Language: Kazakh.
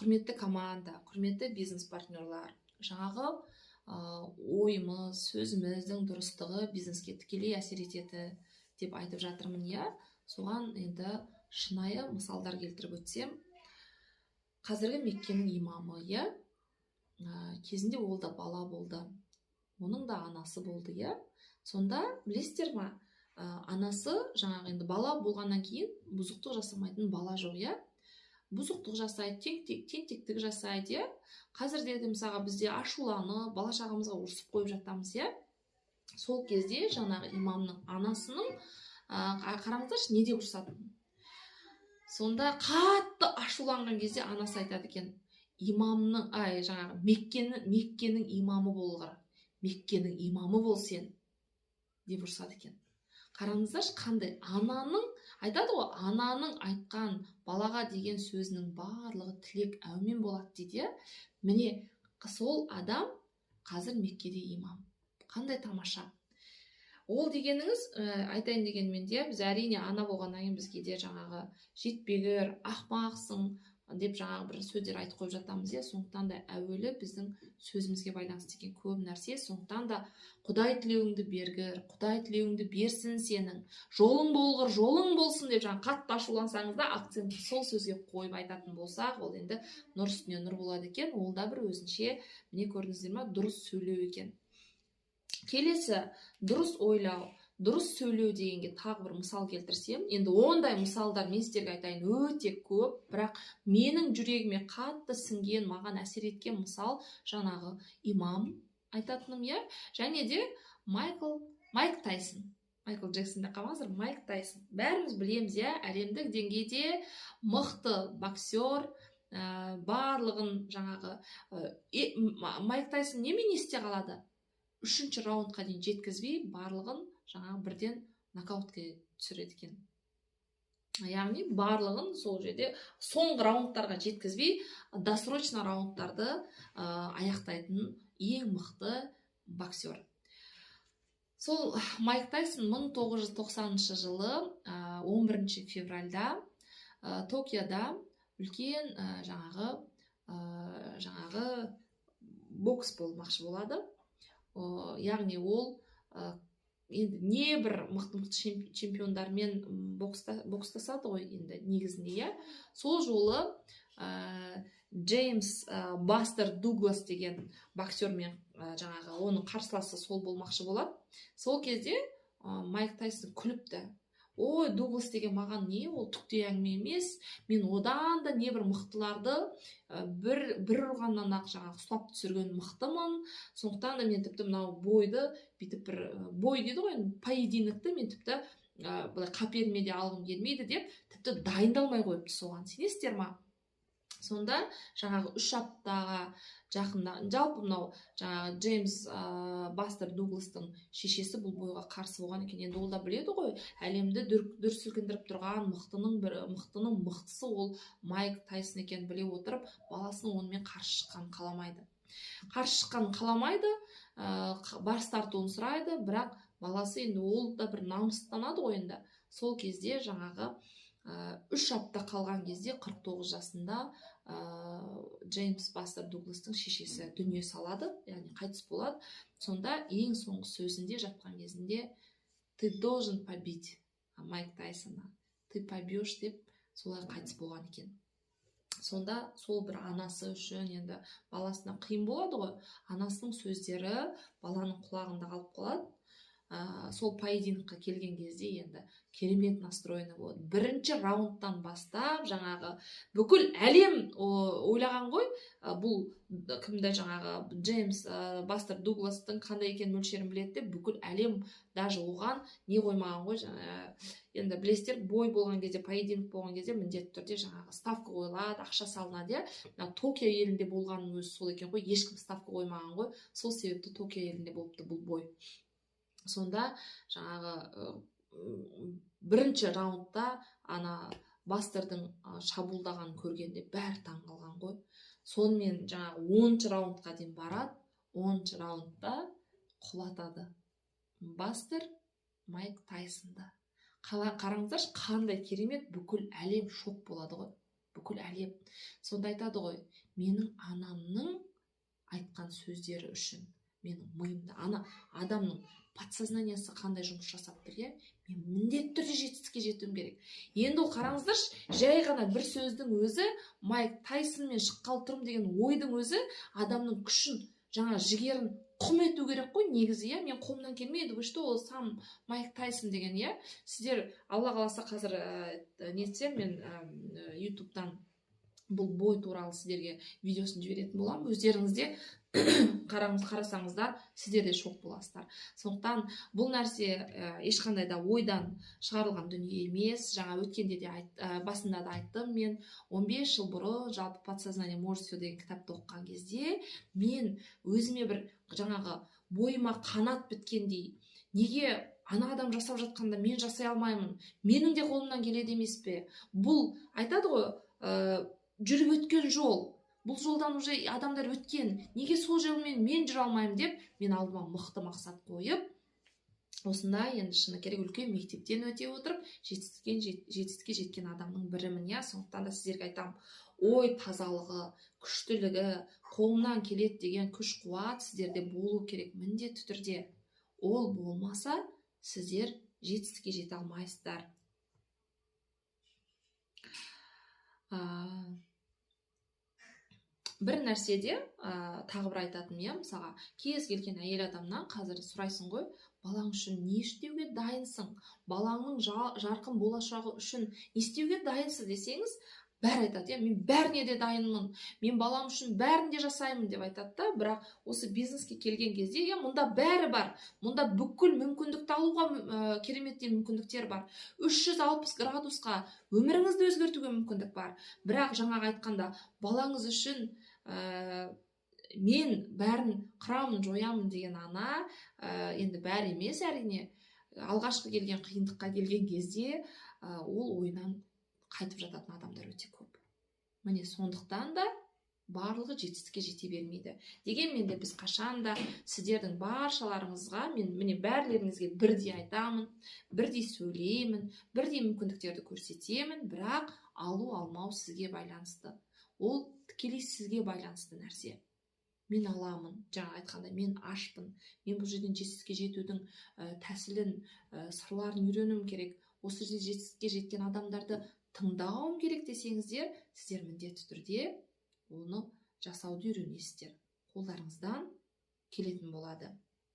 Құрметті команда, құрметті бизнес партнерлар, жаңағы ойымыз, сөзіміздің дұрыстығы бизнеске тікелей әсер етеді деп айтып жатырмын, иә. Соған енді шынайы мысалдар келтіріп өтсем, қазіргі Меккенің имамы, иә, кезінде ол да бала болды, оның да анасы болды, иә. Сонда білесіздер ма, анасы жаңағы енді бала болғаннан кейін бұзықтық жасамайтын бала жоқ, иә, бұзықтық жасайды, тентектік жасайды, иә. Қазір де мысалға бізде ашуланып, бала шағамызға ұрысып қойып жатамыз, иә. Сол кезде жаңағы имамның анасының, қараңыздаршы, не деп ұрысатынын. Сонда қатты ашуланған кезде анасы айтады екен: «Имамның, ай, жаңағы Меккенің имамы болғыр, Меккенің имамы бол сен», — деп ұрсады екен. Қараңыздаршы, қандай ананың, айтады ғой, ананың айтқан балаға деген сөзінің барлығы тілек, әумен болады дейді, иә. Міне, сол адам қазір Меккеде имам. Қандай тамаша ол дегеніңіз. Айтайын дегенмен де, біз, әрине, ана болғаннан кейін біз кейде жаңағы «жетпегір», «ақмақсың» деп жаңағы бір сөздер айтып қойып жатамыз, иә. Сондықтан да әуелі біздің сөзімізге байланысты екен көп нәрсе. Сондықтан да «Құдай тілеуіңді бергір», «Құдай тілеуіңді берсін сенің», «Жолың болғыр», «Жолың болсын» деп жаңағы қатты ашулансаңыз да, акцентті сол сөзге қойып айтатын болсақ, ол енді нұр үстіне нұр болады екен. Ол да бір өзінше, міне, көрдіңіздер ма, дұрыс сөйлеу екен. Келесі дұрыс ойлау, дұрыс сөйлеу дегенге тағы бір мысал келтірсем. Енді ондай мысалдар, мен сіздерге айтайын, өте көп, бірақ менің жүрегіме қатты сіңген, маған әсер еткен мысал жаңағы имам айтатыным, иә, және де Майк Тайсон. Майкл Джексон деп қалмаңыздар, Майк Тайсон, бәріміз білеміз, иә, әлемдік деңгейде мықты боксер. Барлығын жаңағы Майк Тайсон немен есте қалады? Үшінші раундқа дейін жеткізбей, барлығын жаңағы бірден нокаутқа түсіреді екен. Яғни барлығын сол жерде соңғы раундтарға жеткізбей, досрочно раундтарды аяқтайтын ең мықты боксер. Сол Майк Тайсон 1990 жылы 11 февральда Токиода үлкен жаңағы бокс болмақшы болады. Яғни ол енді не бір мықты мықты чемпиондармен бокстасады ғой енді негізінде, иә. Сол жолы Джеймс Бастер Дуглас деген боксермен, жаңағы оның қарсыласы сол болмақшы болады. Сол кезде Майк Тайсон күліпті: «Ой, Дуглас деген маған не, ол түк те әңгіме емес, мен одан да не бір мықтыларды бір бір ұрғаннан ақ жаңағы ұстап түсірген мықтымын. Сондықтан да мен тіпті мынау бойды бүйтіп бір бой дейді ғой енді, поединокты мен тіпті былай қаперіме де алғым келмейді», — деп тіпті дайындалмай қойыпты соған. Сенесіздер ма? Сонда жаңағы 3 аптаға жақында, жалпы мынау жаңағы Джеймс Бастер Дугластың шешесі бұл бойға қарсы болған екен. Енді ол да біледі ғой, әлемді дүр сілкіндіріп тұрған мықтының бір, мықтының мықтысы ол Майк Тайсон екенін біле отырып, баласының онымен қарсы шыққанын қаламайды. Қарсы шыққанын қаламайды, бас тартуын сұрайды. Бірақ баласы енді ол да бір намыстанады ғой енді. Сол кезде жаңағы 3 апта қалған кезде 49 жасында Джеймс Бастер Дугластың шешесі дүние салады, яғни қайтыс болады. Сонда ең соңғы сөзінде, жатқан кезінде: «Ты должен побить Майк Тайсона, ты побьешь», — деп солай қайтыс болған екен. Сонда сол бір анасы үшін енді баласына қиын болады ғой. Анасының сөздері баланың құлағында қалып қалады. Сол поединокқа келген кезде енді керемет настроенный болады. Бірінші раундтан бастап жаңағы бүкіл әлем ойлаған ғой, бұл кімді, жаңағы Джеймс Бастер Дугластың қандай екенін, мөлшерін біледі деп. Бүкіл әлем даже оған не қоймаған ғой. Енді білесіздер, бой болған кезде, поединок болған кезде міндетті түрде жаңағы ставка қойылады, ақша салынады, иә. Мына Токио елінде болғанның өзі сол екен ғой, ешкім ставка қоймаған ғой, сол себепті Токио елінде болыпты бұл бой. Сонда жаңағы бірінші раундта ана Бастердің шабуылдағанын көргенде бәрі таң қалған ғой. Сонымен жаңағы 10-раундқа дейін барады. 10-раундта құлатады Бастер Майк Тайсонды. Қараңыздаршы, қандай керемет, бүкіл әлем шок болады ғой. Бүкіл әлем. Сонда айтады ғой, менің анамның айтқан сөздері үшін менің миымда, ана адамның подсознаниясы қандай жұмыс жасап тұр, иә? Мен міндетті түрде жетістікке жетуім керек. Енді ол қараңыздаршы, жай ғана бір сөздің өзі, Майк Тайсонмен шыққалы тұрмын деген ойдың өзі адамның күшін, жаңа жігерін құм ету керек қой негізі, иә? Мен қолымнан келмейді, вы что, ол сам Майк Тайсон деген, иә? Сіздер Алла қаласа қазір нетсем, мен Ютубтан бұл бой туралы сіздерге видеосын жіберетін боламын, өздеріңіз де қарасаңыздар, сіздер де шок боласыздар. Сондықтан бұл нәрсе ешқандай да ойдан шығарылған дүние емес. Жаңа өткенде де басында да айттым, мен 15 жыл бұрын жалпы «Подсознание может все» деген кітапты оқыған кезде мен өзіме бір жаңағы бойыма қанат біткендей, неге ана адам жасап жатқанда мен жасай алмаймын, менің де қолымнан келеді емес пе? Бұл айтады ғой, жүріп өткен жол, бұл жолдан уже адамдар өткен, неге сол жолмен мен жүре алмаймын деп мен алдыма мықты мақсат қойып, осындай енді шыны керек үлкен мектептен өте отырып жетістікке жеткен адамның бірімін, иә. Сондықтан да сіздерге айтамын, ой тазалығы, күштілігі, қолымнан келеді деген күш қуат сіздерде болу керек міндетті түрде. Ол болмаса, сіздер жетістікке жете алмайсыздар. Бір нәрседе тағы бір айтатыным, иә, мысалға кез келген әйел адамнан қазір сұрайсың ғой, балаң үшін не істеуге дайынсың, балаңның жарқын болашағы үшін не істеуге дайынсыз десеңіз, бәрі айтады, иә, мен бәріне де дайынмын, мен балам үшін бәрін де жасаймын деп айтады да. Бірақ осы бизнеске келген кезде, иә, мұнда бәрі бар, мұнда бүкіл мүмкіндікті алуға кереметтей мүмкіндіктер бар, 360 градусқа өміріңізді өзгертуге мүмкіндік бар. Бірақ жаңағы айтқанда балаңыз үшін мен бәрін қырамын, жоямын деген ана, енді бәрі емес әрине, алғашқы келген қиындыққа келген кезде ол ойынан қайтып жататын адамдар өте көп. Міне, сондықтан да барлығы жетістікке жете бермейді. Дегенмен де біз қашанда сіздердің баршаларыңызға, мен міне бәрлеріңізге бірдей айтамын, бірдей сөйлеймін, бірдей мүмкіндіктерді көрсетемін, бірақ алу алмау сізге байланысты. Ол тікелей сізге байланысты нәрсе. Мен аламын, жаңа айтқандай, мен ашпын, мен бұл жерден жетістікке жетудің тәсілін, сырларын үйренуім керек, осы жерде жетістікке жеткен адамдарды тыңдауым керек десеңіздер, сіздер міндетті түрде оны жасауды үйренесіздер, қолдарыңыздан келетін болады.